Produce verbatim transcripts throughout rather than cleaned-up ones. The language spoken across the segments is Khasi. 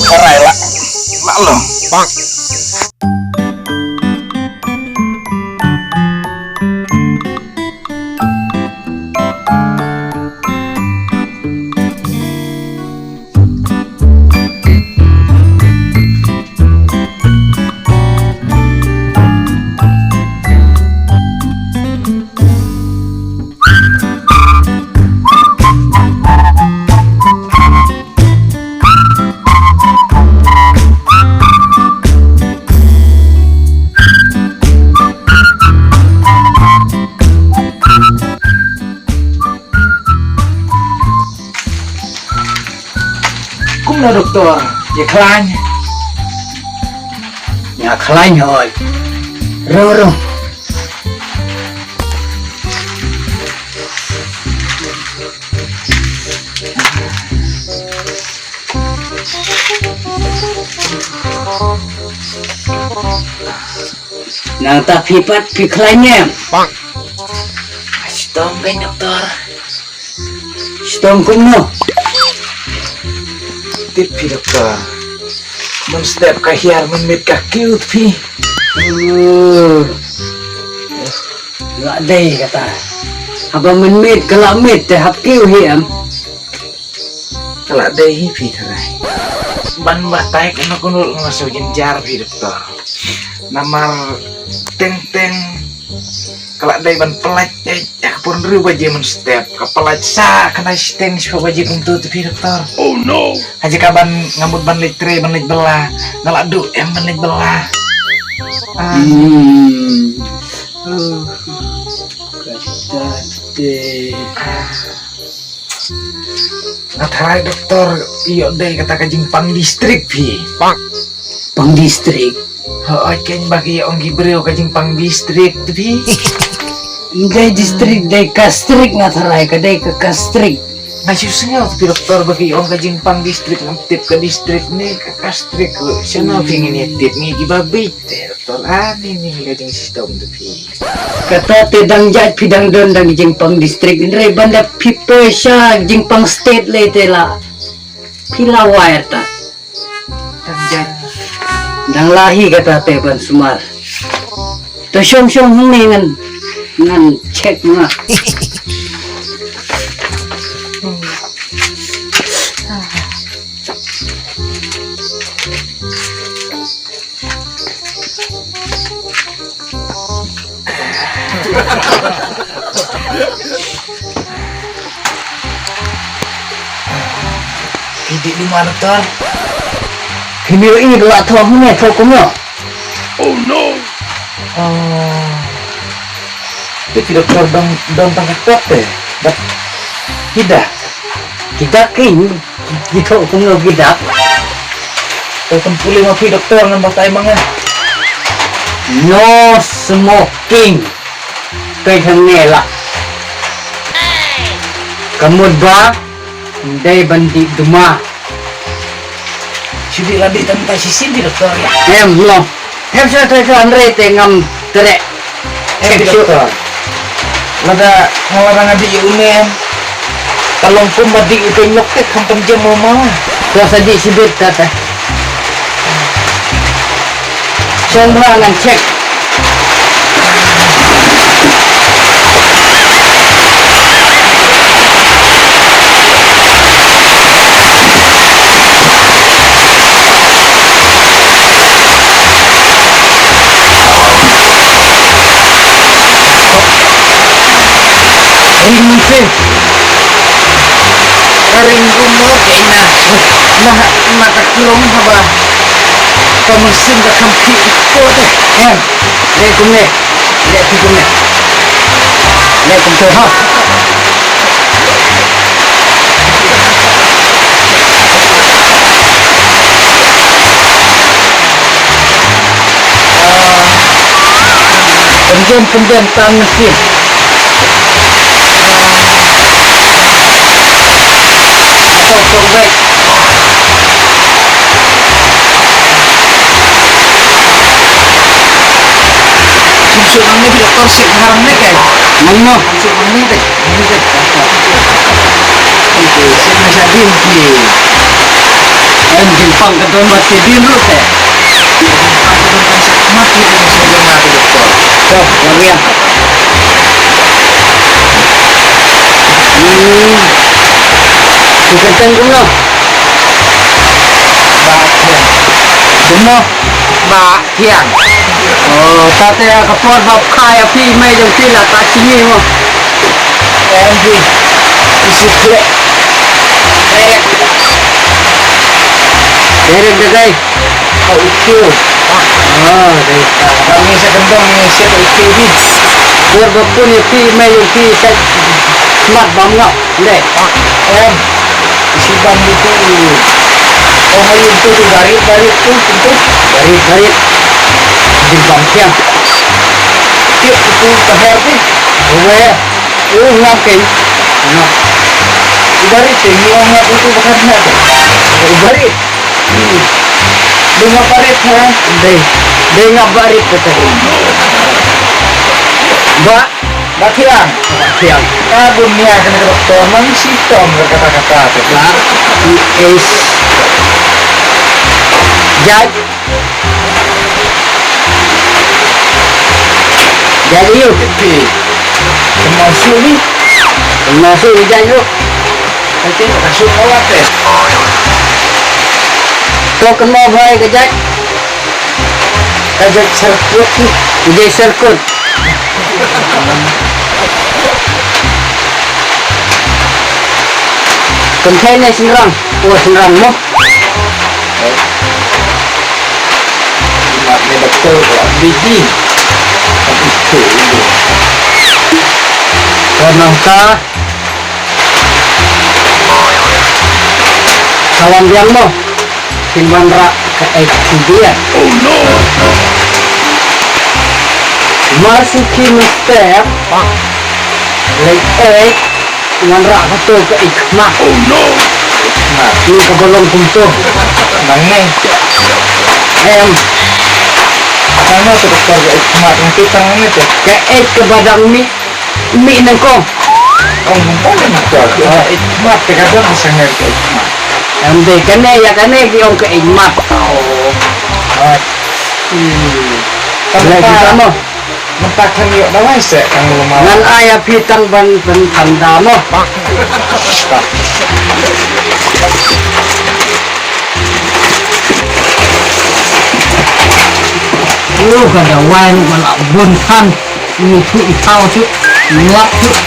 Arai lah. Lah lo. Kumno doktor, ïa khlaiñ? Ïa khlaiñ hoi. Ro ro. Nangta phi pat phi khlaiñ em? Shitom kein doktor. Shitom kumno? Tip phi doktor. Mynstep ka hiar mynmiet ka kiew phi. Uh. Lah dei kata. Haba mynmiet ka lah miet te hap kiew hi em. Ka lah dei hi phi tharai. Ban batai kano kano nga shu jynjar phi doktor. Namar teng teng ka lah dei ban pynlait eh, eh, ka pun hynriew baje mynstep. Ka pynlait sa kane shiteng shiphew baje kumto te phi doktor. Oh no. Ha jaka ban nga mut ban leit trei ban leit bylla. Nga lah duh em ban leit bylla. Ah. Hmm. Uh. Kata te. Nga tharai doktor, ïoh dei kata ka jingpang distrik phi. Pang distrik? Hooid kein ba ki ong ki briew ka jingpang distrik te phi. Ym dei distrik, dei ka strik nga tharai, ka dei ka ka strik. Nga shu sngew te phi doktor ba ki ong ka jingpang distrik, ngam tip ka distrik ne ka ka strik. Shano phi ngin ïa tip ngi kiba bieit te doktor, ani ni ka jingshitom te phi. Kata te dang jait phi dang don dang jingpang distrik, hynrei ban da phi poi sha jingpang state lei te la phi la wai artat. Dang jait. Dang la hi kata te ban sumar. To shong shong hangne ngan, ngan check ma nga. Phi dih duma doktor? Phi mih ïa i da la thoh hangne, thoh kumno? Oh no. Oh. Te phi doktor dang, dang tang ka kot te. Bad phi dak. Phi dak ki. Ki thoh kumno ki dak? Te pynpule ma phi doktor ngan batai ma nga. No smoking. Peit hangne la. Ka mut ba ym dei ban dih duma. Shu dih la dih tang mynta shisien phi doktor ïa. Em no. Em shu trei shu hynrei te ngam treh. Em phi doktor. Lada nga lada nga dih ïa une em. Ka long kumba dih u pynlok te kham pynjem mo ma. To sa dih shibit ta te. Shong ba ngan check. Ring mynsiem. Ka ring kumno kein na. Na, na ka klong haba ka mynsiem ka kham khih ko te. Em. Leh kumne. Leh phi kumne. Leh kumto ha. Pynjem, pynjem tang mynsiem. Tok, tok bek. Suk suk nangne phi doktor, suk nangne kai. Mano? Suk nangne kai. Nangne kai. Suk nangne kai. Em, jingpang ka don bad ki din ruh te. Jingpang ka don kan sa mat ki din sa jong nga ka doktor. To, lari ya. Hmm. Ki kyrteng kumno? Bah Thiang. Kumno? Bah Thiang. Oh, ta te ka por ba kha ïa phi i mei jong phi la ka sngi mo. Em phi. Isi khleh. Direct. Direct da kai. Ka u kiew. Ah, dei. Ba ngi sa kyndong ngi sa u kiew di. Por ba pun ïa phi i mei jong phi sa mat bam ngap. Dei. Em. Isi bam di tu. Oh, ayu tu tu barit, barit tu, tu. Barit, barit. Di bam tiang. Tip tu tu taher tu. Owe. Oh, ngap ken. Ngap. Di barit tu, ni ngap tu tu bakar ngap tu. Oh, barit. Hmm. Di ngap barit ha. Dei. Dei ngap barit kata. Ba Bah Thiang. Bah Thiang. Ka bun nia kane ka doktor, man shitom ka kata kata te. Bah, he is judge. Judge you. Pi. Kena suli. Kena suli judge you. Kati ka suli kawat te. To kena bhai ka judge. Ka judge serkut. Ka judge serkut. Kynthei ne shynrang? Oh, shynrang mo. Mat ne doktor ka biji. Ka nangta. Ka wan biang mo. Kin wanrah ka eit phi biang. Oh no! Mar shu khie mynstep, leit eit, wanrah kato ka eit khmat. Oh no! Eit khmat. Ni kaba long kumto. Nangne. Em. Nangne to doktor ka eit khmat. Nangto tang nangne to. Ka eit kaba dang mih. Mih nyngkong. Ong nyngkong ka doktor. Ah. Eit khmat te ka don ha sangem ka eit khmat. Em, dei kane ïa kane ki ong ka eit khmat. Oh. Ah. Hmm. Ka mynta, mynta khan ïoh dawai se kang lama. Ngan ai ïa phi tang ban pynthanda mo. Lu ka dawai ruh ba la bun than. Ngi thuh i thaw thuh, ngi lap thuh.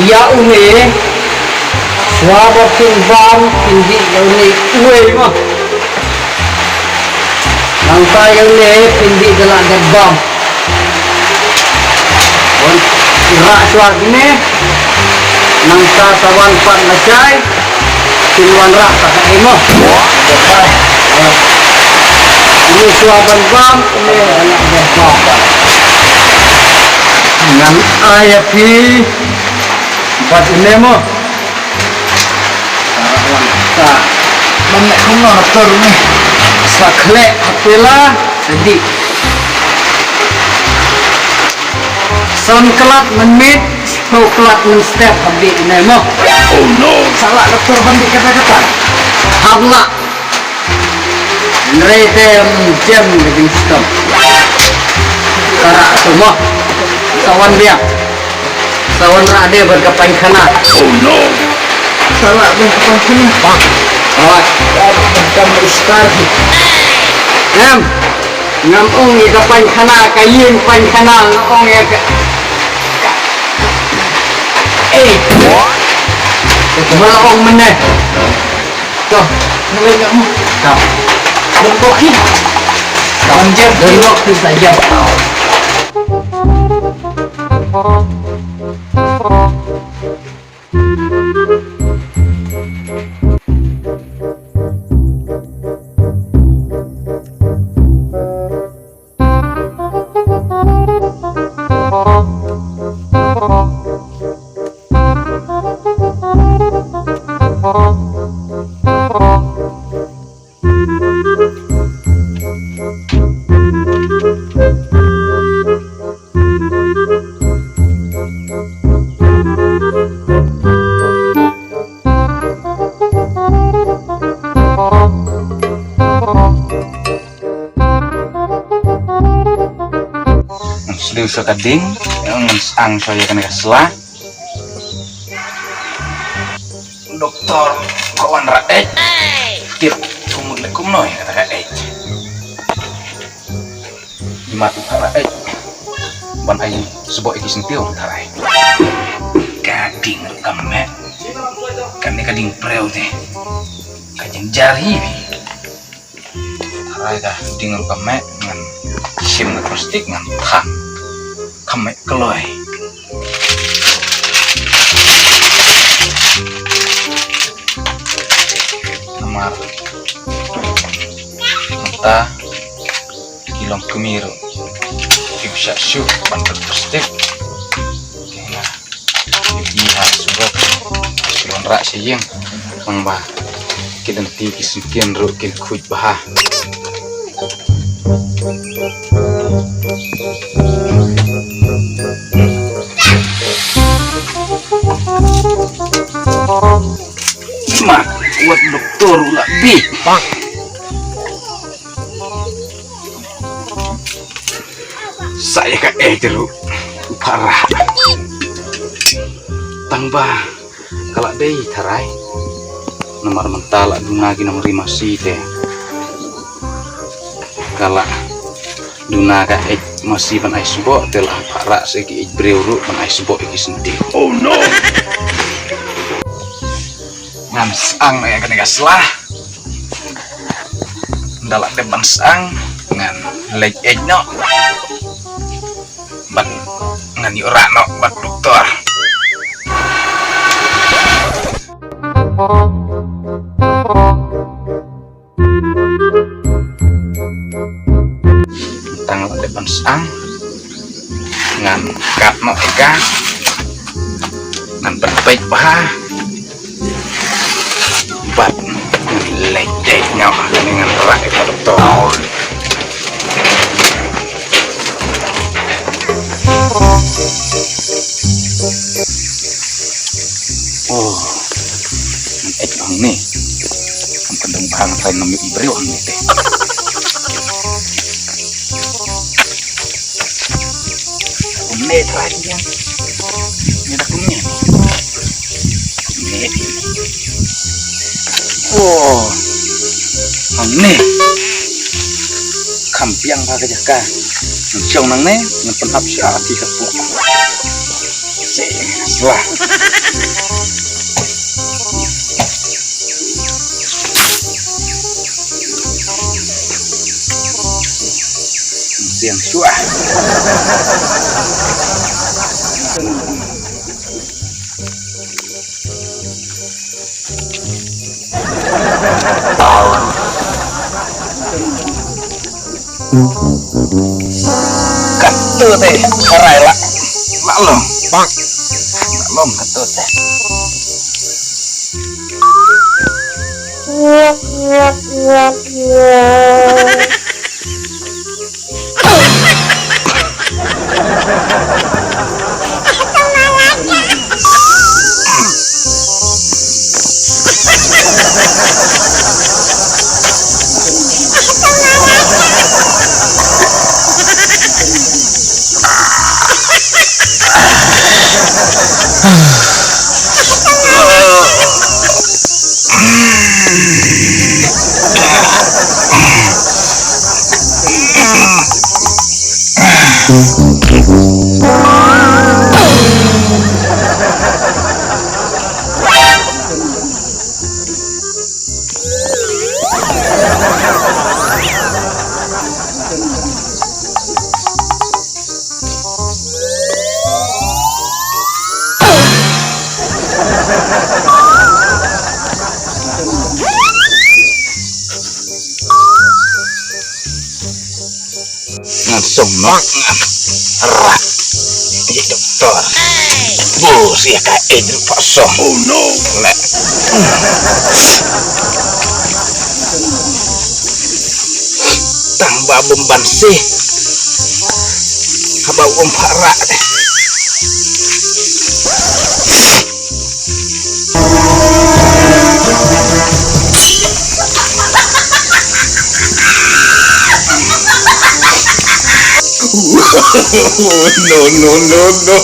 Ïa une, shuwa ba phin bam, phin dih ïa une uwei mo. Nangta ïa une phin dih da la dep bam. Wan rah shuwa kine. Nangta sa wan pat lashai. Phin wanrah ta kaei mo. Kine shuwa ban bam, kine da la dep bam. Ngan ai ïa phi bad une mo. Sa ban leh kumno na tur ne. Sa khleh ha pela sa dih. San klat mynmiet, shiphew klat mynstep ha dih ne mo. Oh no. Sa lah na tur ban dih kata kata. Hap lah. Hynrei te, mm, jem ka jingshitom. Ka rah tu mo. Sa wan biang. Sa wanrah de bad ka painkhana. Oh no. Sa lah bad ka painkhana. Hooid. Em. Ngam ong ïa ka painkhana, ka ïing painkhana, nga ong ïa ka. Ei. Ba la ong mynne. To, ngan leit noh mo. Ka. Don koki. Ka. Ngan jam. Don koki sa jam. Sha ka ding, ngan sdang shuwa ïa kane ka sla. Doktor, ko wan rah eit. Tip, kumut le kumno ïa kata ka eit. Imat u tharai. Ban ai sboh ïa ki syntiew tharai. Ka ding ruh kam meh. Kane ka ding briew te. Ka jynjar hi. Tharai ka ding ruh kam meh ngan shim na plastik ngan thang. Kam meh kloi. Namar mynta ki long kmie ruh kim shah shuh ban pynplastik. Ki nga ïohi ha surok, ki wanrah sha ïing, tang ba ki lynti ki syngkien ruh kin khuid bha. Ma, wat doktor u la bit. Sa ïa ka eit ruh u phah rah. Tang ba ka la dei tharai. Namar mynta la duna ki nongri masi te. Ka la duna ka eit masi ban ai sboh te la phah rah sa ki eit briew ruh ban ai sboh ïa ki syntiew. Oh no! Ngan sdang ïa kane ka sla. Ynda la dep ban sdang ngan leit eit noh. Bad ngan ïoh rah noh bad doktor. Tang la dep ban sdang ngan kat noh ïa ka, ngan pynpeit bha. Bad ngan leit dei ngaw ha kane ngan rah ïa ka doktor. Oh, ngan eit hangne. Ngan pyndonkam trai nam ïohi briew hangne te. Kumne trai ïa. Ni da kumne. Kumne. Oh. Hangne. Kham biang ba ka jaka. Ngan shong nangne, ngan pynhap sha ki ka pok. Seh, seh. Siang shuwa. Kato te, karai la. La long. Bang. La long kato te. Ngan song nok ngan rat. Ïa doktor. Bu sia ka eit ruh pha song. Oh no. Le. Tang ba bym ban si. Haba um pha rat. No, no, no, no.